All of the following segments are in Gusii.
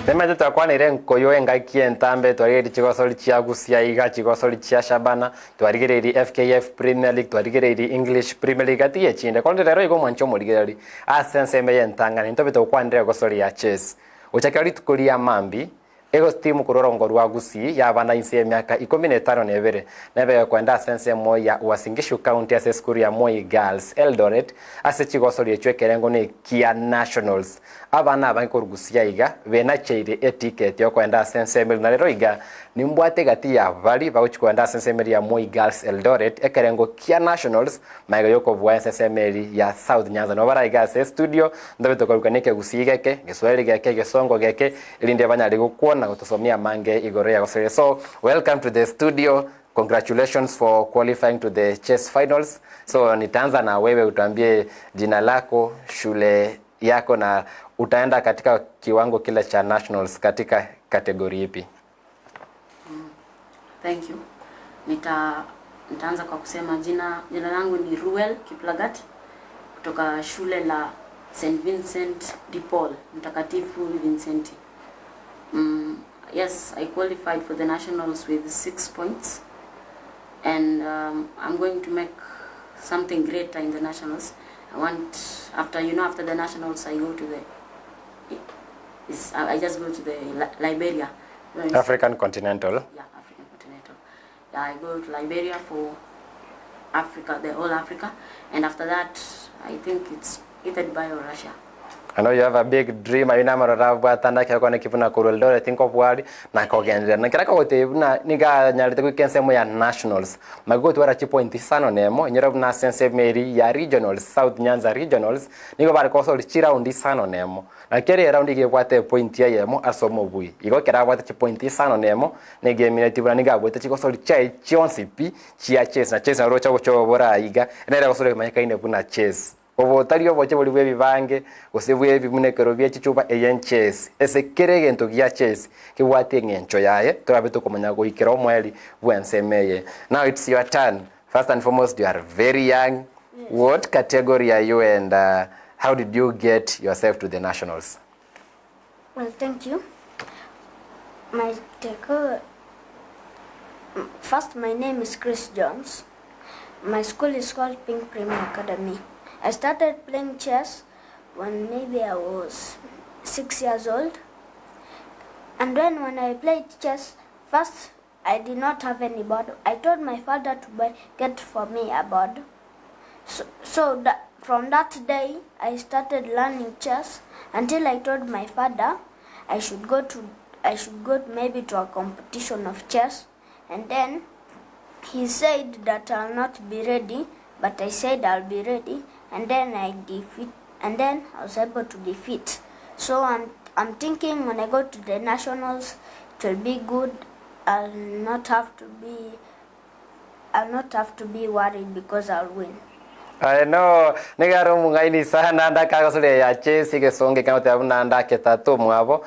Nemanyete twakwanire nkoyo engaki entambe twarigereiri chigosori chia Gusii aiga, chigosori chia Shabana, twarigereiri FKF Premier League, twarigereiri English Premier League gati y'echinde. Korende rero igo omwanche omorigereri ase ensemo eye entang'ani ntobete gokwanera egosori ya chess. Gochakera rituko ria mambi, Egotimu korwa orogongo rwa Gusii y'abana inse y'emiaka ikomi na etano na ebere nebe egokwenda ase ensemo ya Uasin Gishu County ase esukuru ya Moi Girls Eldoret ase chigosori echio ekerengo nekia Nationals. Abana abange korwa Gusii aiga benacheire etiketi yokoenda ase ensemo eria na rero iga nimbwate egati ya bari bagochi koenda ase ensemo eria ya Moi Girls Eldoret ekerengo kia Nationals Magega y'okobua ensesemo eria ya South Nyanza nabo baraiga ase estudio, ntobe tokoruka nekegusii geke, Egeswahili geke, Egesongo geke, erinde banyare gokwana na gotosomia amange igoro ya gosira. So, welcome to the studio. Congratulations for qualifying to the chess finals. So, nitaanza na wewe utuambie jina lako, shule yako na utaenda katika kiwango kile cha nationals katika kategori ipi? Thank you. Nita nitaanza kwa kusema jina jina langu ni Ruel Kiplagat kutoka shule la St Vincent de Paul, Mtakatifu Vincenti. Yes, I qualified for the nationals with 6 points and I'm going to make something greater in the nationals. I want after you know after the nationals I go to the is I just go to the Liberia. African Continental. Yeah, African Continental. Yeah, I go to Liberia for Africa, the whole Africa, and after that, I think it's either Dubai or Russia. I know you have a big dream ayio namaroro abwate ande ekero kwane buna korwa Eldoret nkobwari na kogenderera na ekero akogotebia buna nigo anyarete goika ensemo ya nationals maki gotwara chipoint isano na emo inyore buna ase ensemo eria ya regionals South Nyanza regionals nigo bare kosoria chiround isano na emo Na kera eraundi iga ebwate epointi eyemo ase omobui. Igo ekero abwate chipointi isano na emo, nigo emineti buna nigo abuete chigosori chiaye chionsi pi chia chess, na chess naro roche ogocha obora aiga, nere egosori emanyekaine buna chess. Obo tari oboche boria bw'ebibange, gose bw'ebimunekero bie chichupa, eye nchess. Ase kera egento gia chess kebwate eng'encho yaye, torabe tokomanya goikera omoerio bw'ensemo eye. Now it's your turn. First and foremost you are very young, what category are you and how did you get yourself to the nationals? Well, thank you. My take, first, my name is Chris Jones. My school is called Pink Premier Academy. I started playing chess when maybe I was 6 years old. And then when I played chess, first I did not have any board. I told my father to buy, get for me a board. So that, from that day, I started learning chess until I told my father I should go maybe to a competition of chess. And then he said that I'll not be ready, but I said I'll be ready. And then I defeat, and then I was able to defeat. So I'm thinking when I go to the nationals, it will be good. I'll not have to be worried because I'll win. I know nigo are omong'aini sana ndakagosoria ya chess egesongo ekero goteba buna ndake tata omwabo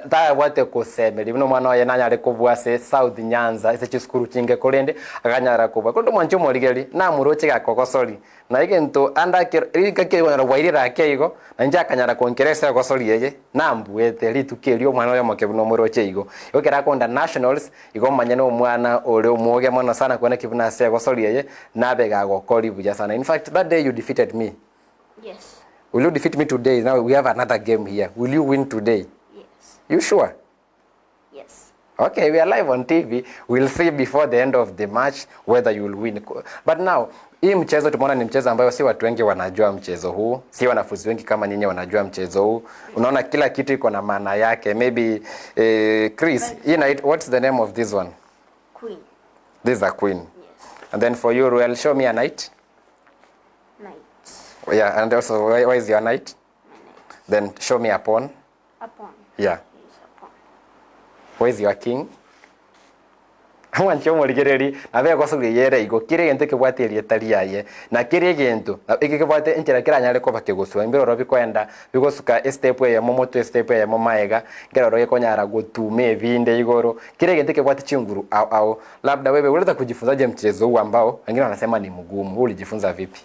tabwate kosemeria buna omwana oye nanyare kobua ase South Nyanza ase chisukuru chinge korende akanyara kobua. Korende omwanchi omorigeri namoroche gakogosori na egento ande akero rigaki okonyora bwairire ake igo na inche akanyara konkera ase egosori eye nambuete rituko erio omwana oye omoke buna omoroche igo. Igo ekero akonda nationals igo omanye na omwana ore omwoge mono sana kwana ki buna ase egosori eye nabe gagokori buya sana. In fact that day you defeated me. Yes. Will you defeat me today? Now we have another game here. Will you win today? Yes. You sure? Yes. Okay, we are live on TV. We'll see before the end of the match whether you will win. But now, hii mchezo tumeona ni mchezo ambayo si watu wengi wanajua mchezo huu, si wanafunzi wengi kama nyinyi wanajua mchezo huu. Unaona kila kitu iko na maana yake. Maybe eh, Chris, hii what's the name of this one? Queen. This is a queen. Yes. And then for you, Ruel, show me a knight. Knight. Yeah, and also where is your knight? My knight. Then show me a pawn. A pawn. Yeah. Is a pawn. Where is your king? Mwanche omorigereri nabe egosoria yere igo kere egento ekebwate erieta riaye na kere egento eke kebwate enchera keranyare koba kegosua mbiroro bikoenda bigosuka estep eyemo motwe estep eyemo maega nkeroro gekonyara gotuma ebinde igoro kere egento ekebwate chinguru ao ao labda wewe uliweza kujifunzaje mchezo huu ambao wengine wanasema ni mgumu wewe ulijifunza vipi?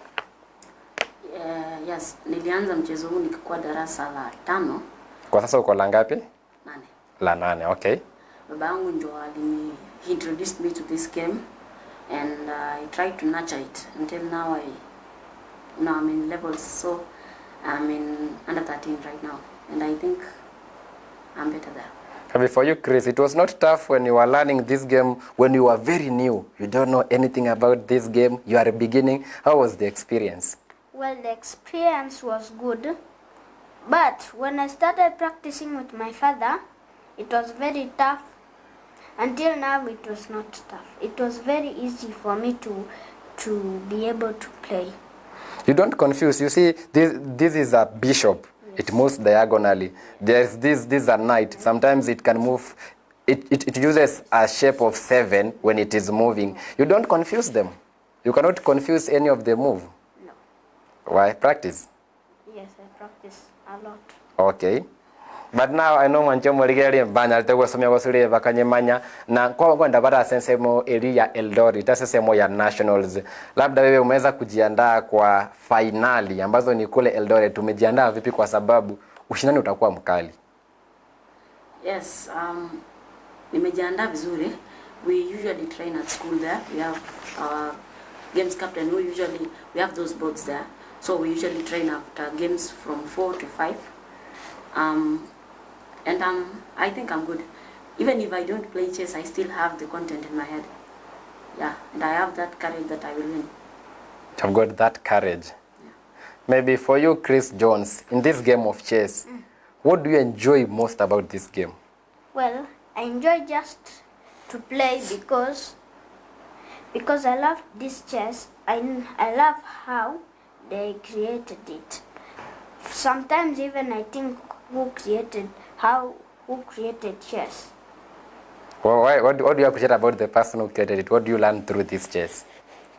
Yes, nilianza mchezo huu nikikuwa darasa la tano. Kwa sasa uko la ngapi? Nane. La nane, okay. Baba yangu ndio alini he introduced me to this game and I tried to nurture it until now I now I'm in levels so I'm in under 13 right now and I think I'm better there. Maybe for you, Chris, it was not tough when you were learning this game when you were very new. You don't know anything about this game. You are beginning. How was the experience? Well, the experience was good, but when I started practicing with my father, it was very tough. Until now, it was not tough. It was very easy for me to to be able to play. You don't confuse. You see, this, this is a bishop. It moves diagonally. There's this, this is a knight. Sometimes it can move. It, it, it uses a shape of seven when it is moving. You don't confuse them. You cannot confuse any of the move. No. Why? Practice. Yes, I practice a lot. Okay. But now I know mwanche morigererie mbanyarete gosomia gosurie bakanyemanya na kwa kwenda bara ase ensemo eri ya Eldoret ase ensemo ya Nationals. Labda wewe umeweza kujiandaa kwa fainali ambazo ni kule Eldoret. Umejiandaa vipi kwa sababu ushindani utakuwa mkali? Yes, nimejiandaa vizuri. We usually train at school there. We have our games captain who usually, we have those boards there. So we usually train after games from 4 to 5. And I think I'm good. Even if I don't play chess, I still have the content in my head. Yeah, and I have that courage that I will win. You've got that courage. Maybe for you, Chris Jones, in this game of chess, what do you enjoy most about this game? Well, I enjoy just to play because because I love this chess. I, I love how they created it. Sometimes even I think who created how who created chess. Well, why, what, do- what do you appreciate about the person who created it? What do you learn through this chess?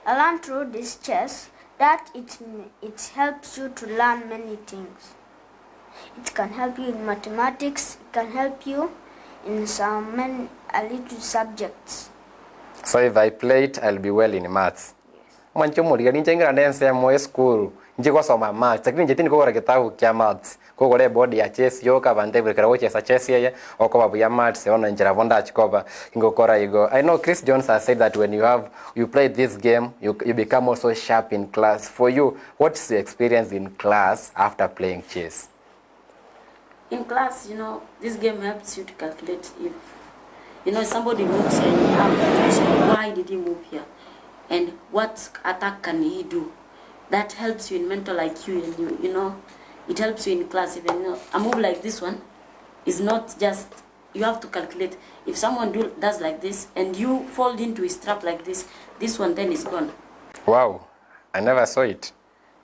I learned through this chess that it it helps you to learn many things. It can help you in mathematics. It can help you in some many a little subjects. So if I play it, I'll be well in maths. Mwancho moriga ninche ngira nensemo esukuru nchigosoma maths lakini inche tindikogora getabu kia maths kogora eboard ya chess yoka abanto ebrekera gochesa chess eye okoba buya maths bono inche nabo ndachikoba ngokora igo. I know Chris Jones has said that when you have you play this game you, you become also sharp in class. For you, what's your experience in class after playing chess? In class, you know, this game helps you to calculate if, you know, somebody moves here and you have to question why did he move here and what attack can he do. That helps you in mental IQ and you, you know, it helps you in class. Even, you know, a move like this one is not just, you have to calculate. If someone does like this and you fall into his trap like this, this one then is gone. Wow, I never saw it.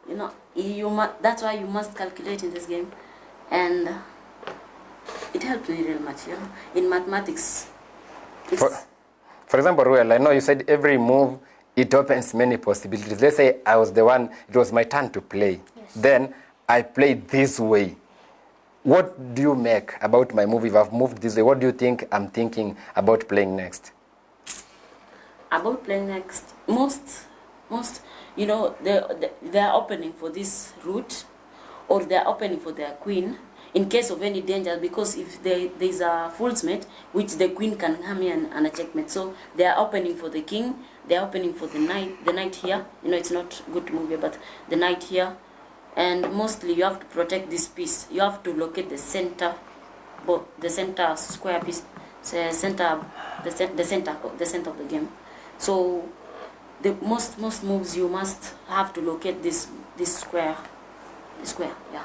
You know, you that's why you must calculate in this game. And it helped me real much, you know, in mathematics. It's, For, for example, Ruel, I know you said every move, it opens many possibilities. Let's say I was the one, it was my turn to play. Yes. Then I played this way. What do you make about my move if I've moved this way? What do you think I'm thinking about playing next? about playing next, most, most, you know, they, they are opening for this route or they are opening for their queen in case of any danger, because if there is a full mate, which the queen can come here and a checkmate. So they are opening for the king, they are opening for the knight here. You know, it's not good to move here, but the knight here. And mostly you have to protect this piece. You have to locate the center, both the center square piece, center, the, the center, the center of the game. So the most, most moves you must have to locate this, this square, the square, yeah.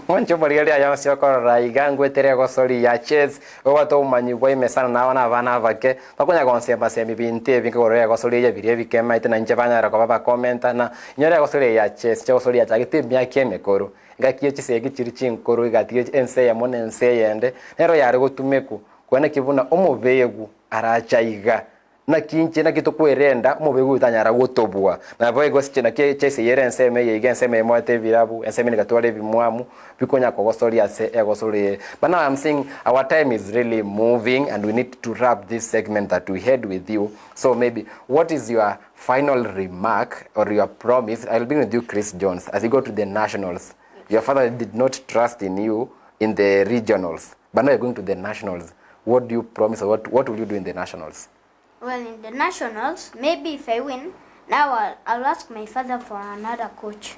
Mwancho morigereria aya onsi okorora iga ngwetere gosori ya chess ogwate obomanyi bwa ime sana nabo na abana abake bakonya gonsembasembi binto ebi nkogorora egosori eye biria ebikemaete na inche banyara koba bakomenta na inyore egosori eye ya chess inche egosori yachagete emiaka emekoro engaki ye chisegi chiri chinkoro egati ense eyemo na ense eyende nero yare gotumekwa kwana ki buna omobegu aracha iga Naki inche naki tokwerenda, omobere oyo tanyara gotobua. Naboigo ase naki chase eye ere ensemo eye iga ensemo emoete ebirabu, ensemo ende egatwara ebimwamu, bikonya kogosoria ase egosori eye. But now I'm seeing our time is really moving and we need to wrap this segment that we had with you. So maybe what is your final remark or your promise? I'll begin with you, Chris Jones, as you go to the nationals. Your father did not trust in you in the regionals, but now you're going to the nationals. What do you promise or what, what will you do in the nationals? Well, in the nationals, maybe if I win, now I'll, I'll ask my father for another coach.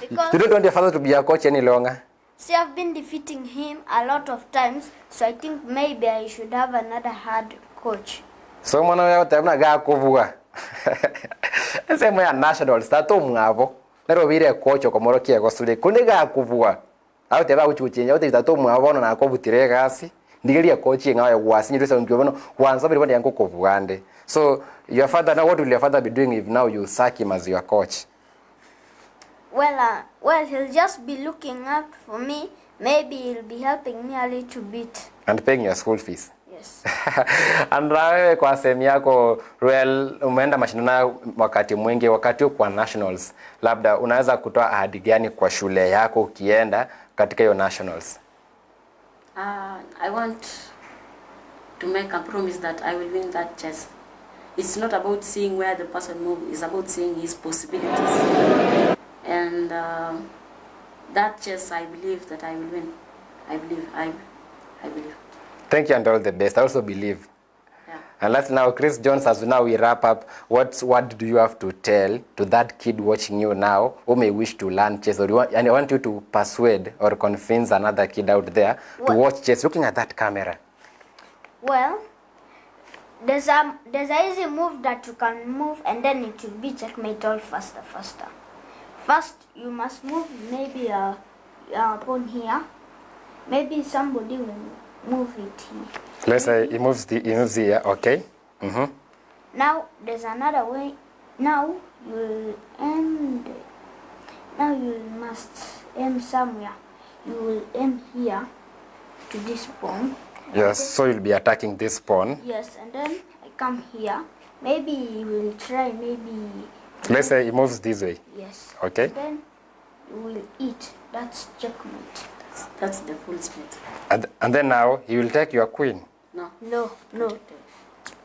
Because You don't want your father to be your coach any longer. see, I've been defeating him a lot of times, so I think maybe I should have another hard coach. So omwana oyo agoteba buna gakobua ensemo ya nationals tata omwabo nere obeire ekoach okomorokia egosuri korende gakobua agoteba agochi gochenja agotebi tata omwabo bono nakobutire egasi ndigerie ekoach eng'ao aye gwasinyirwe ase eng'encho bono gwansobire bono tiga nkokobua ande. So your father now what will your father be doing if now you sack him as your coach? Well, uh, well, he'll just be looking out for me. Maybe he'll be helping me a little bit. And paying your school fees. Yes. And na wewe kwa sehemu yako Ruel, umeenda mashindano wakati mwingi, wakati huu kwa nationals, labda unaweza kutoa ahadi gani kwa shule yako ukienda katika hiyo nationals? I want to make a promise that I will win that chess. It's not about seeing where the person moves, it's about seeing his possibilities. And that chess, I believe that I will win. I believe, I, I believe. Thank you and all the best. I also believe. Yeah. And let's now, Chris Jones, as now we wrap up, what what do you have to tell to that kid watching you now who may wish to learn chess? Or you want, and I want you to persuade or convince another kid out there to What? watch chess looking at that camera. Well, there's a there's a easy move that you can move and then it will be checkmate all faster faster. First you must move maybe a, a pawn here. Maybe somebody will move it here. Let's say he moves the he moves here, okay? Mm-hmm. Now there's another way. Now you'll end. Now you must aim somewhere. You will aim here to this pawn. Yes, so you'll be attacking this pawn. Yes, and then I come here. Maybe he will try. Maybe Let's say he moves this way. yes. Okay. Then you will eat. That's checkmate. That's, that's the full split. And, and then now he will take your queen. No. No, no.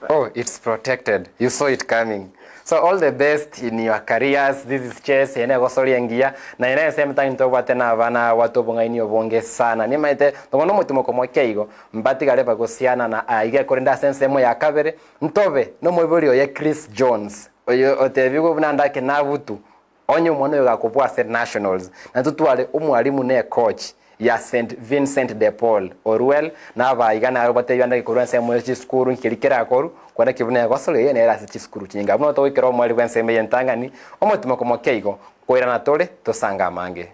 Oh, it's protected. You saw it coming. So all the best in your careers. This is chess ene gosoria ngiya na ene same time tobwate na abana watobong'aini obonge sana nimaete togono omotimo komokia igo mbatigare bagosiana na aiga korende ase ensemo ya kabere ntobe nomoibori oye Chris Jones oyo otebigwe buna ndake nabutu Onye omwana oyo gakobua ase nationals, na totware omwalimu ne coach ya St Vincent de Paul Oruel na abaiga naro batebia ndake korwa ensemo ye chisukuru nkeri kerakoru kwenda ki buna egosori eye nere ase chisukuru chinyinge. Abwo nabo togoikera omweri bw'ensemo eye entang'ani omotimoko moke igo, koirana tore tosange amange.